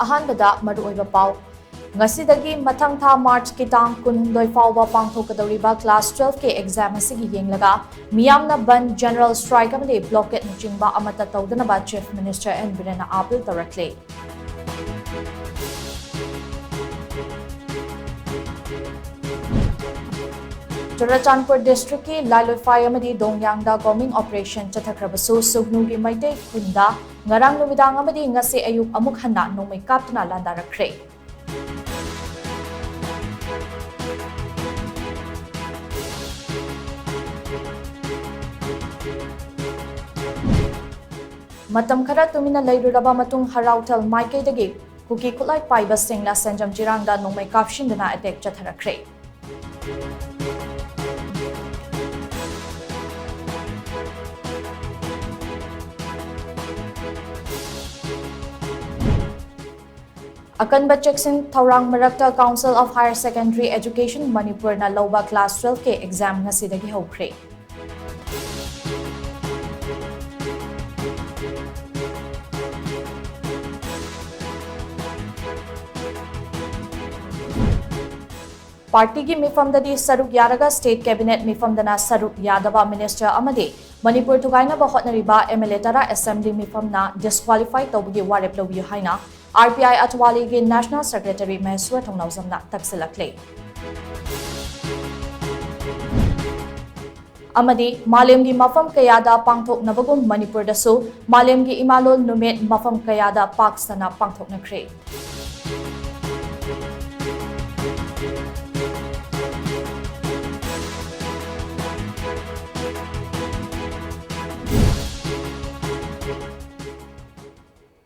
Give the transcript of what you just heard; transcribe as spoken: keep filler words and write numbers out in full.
ꯑꯍꯥꯟꯕꯗ ꯃꯔꯨꯑꯣꯏꯕ ꯄꯥꯎ꯫ ꯉꯁꯤꯗꯒꯤ ꯃꯊꯪ ꯊꯥ ꯃꯥꯔꯆꯀꯤ ꯇꯥꯡ ꯀꯨꯟꯍꯨꯝꯗꯣꯏ ꯐꯥꯎꯕ ꯄꯥꯡꯊꯣꯛꯀꯗꯧꯔꯤꯕ class twelve ꯀꯤ exam ꯑꯁꯤꯒꯤ ꯌꯦꯡꯂꯒ ꯃꯤꯌꯥꯝꯅ ꯕꯟꯗ, general strike ꯑꯃꯗꯤ blockade ꯅꯆꯤꯡꯕ ꯑꯃꯠꯇ ꯇꯧꯗꯅꯕ Chief Minister ꯑꯦꯟ ꯕꯤꯔꯦꯟꯅ appeal ꯇꯧꯔꯛꯂꯤ꯫ ꯆꯨꯔꯆꯥꯟꯄꯨꯔ district ꯀꯤ ꯂꯥꯏꯂꯣꯏꯐꯥꯏ ꯑꯃꯗꯤ ꯗꯣꯡꯌꯥꯡꯗ combing operation ꯆꯠꯊꯈ꯭ꯔꯕꯁꯨ, ꯁꯨꯒꯅꯨꯒꯤ ꯃꯩꯇꯩ ꯈꯨꯟꯗ ꯉꯔꯥꯡ ꯅꯨꯃꯤꯗꯥꯡ ꯑꯃꯗꯤ ꯉꯁꯤ ꯑꯌꯨꯛ ꯑꯃꯨꯛ ꯍꯟꯅ ꯅꯣꯡꯃꯩ ꯀꯥꯞꯇꯨꯅ ꯂꯥꯟꯗꯥꯔꯛꯈ꯭ꯔꯦ꯫ ꯃꯇꯝ ꯈꯔ ꯇꯨꯃꯤꯟꯅ ꯂꯩꯔꯨꯔꯕ ꯃꯇꯨꯡ, ꯍꯔꯥꯎꯊꯦꯜ ꯃꯥꯏꯀꯩꯗꯒꯤ ꯀꯨꯀꯤ ꯈꯨꯠꯂꯥꯏ ꯄꯥꯏꯕꯁꯤꯡꯅ ꯁꯦꯟꯖꯝ ꯆꯤꯔꯥꯡꯗ ꯅꯣꯡꯃꯩ ꯀꯥꯞꯁꯤꯟꯗꯨꯅ attack ꯆꯠꯊꯔꯛꯈ꯭ꯔꯦ꯫ ꯑꯀꯟꯕ ꯆꯦꯛꯁꯤꯟ ꯊꯧꯔꯥꯡ ꯃꯔꯛꯇ Council of Higher Secondary Education ꯃꯅꯤꯄꯨꯔꯅ ꯂꯧꯕ class twelve ꯀꯤ exam ꯉꯁꯤꯗꯒꯤ ꯍꯧꯈ꯭ꯔꯦ꯫ Party ꯒꯤ ꯃꯤꯐꯝꯗꯗꯤ ꯁꯔꯨꯛ ꯌꯥꯔꯒ state cabinet ꯃꯤꯐꯝꯗꯅ ꯁꯔꯨꯛ ꯌꯥꯗꯕ minister ꯑꯃꯗꯤ ꯃꯅꯤꯄꯨꯔ ꯊꯨꯒꯥꯏꯅꯕ ꯍꯣꯠꯅꯔꯤꯕ M L A ꯇꯔꯥ assembly ꯃꯤꯐꯝꯅ disqualify ꯇꯧꯕꯒꯤ ꯋꯥꯔꯦꯞ ꯂꯧꯕꯤꯌꯨ ꯍꯥꯏꯅ R P I ꯑꯇ꯭ꯋꯥꯂꯤꯒꯤ national secretary ꯃꯍꯦꯁ꯭ꯋꯔ ꯊꯧꯅꯥꯎꯖꯝꯅ ꯇꯛꯁꯤꯜꯂꯛꯂꯤ꯫ ꯑꯃꯗꯤ ꯃꯥꯂꯦꯝꯒꯤ ꯃꯐꯝ ꯀꯌꯥꯗ ꯄꯥꯡꯊꯣꯛꯅꯕꯒꯨꯝ ꯃꯅꯤꯄꯨꯔꯗꯁꯨ ꯃꯥꯂꯦꯝꯒꯤ ꯏꯃꯥꯂꯣꯟ ꯅꯨꯃꯤꯠ ꯃꯐꯝ ꯀꯌꯥꯗ ꯄꯥꯛ ꯁꯟꯅ ꯄꯥꯡꯊꯣꯛꯅꯈ꯭ꯔꯦ꯫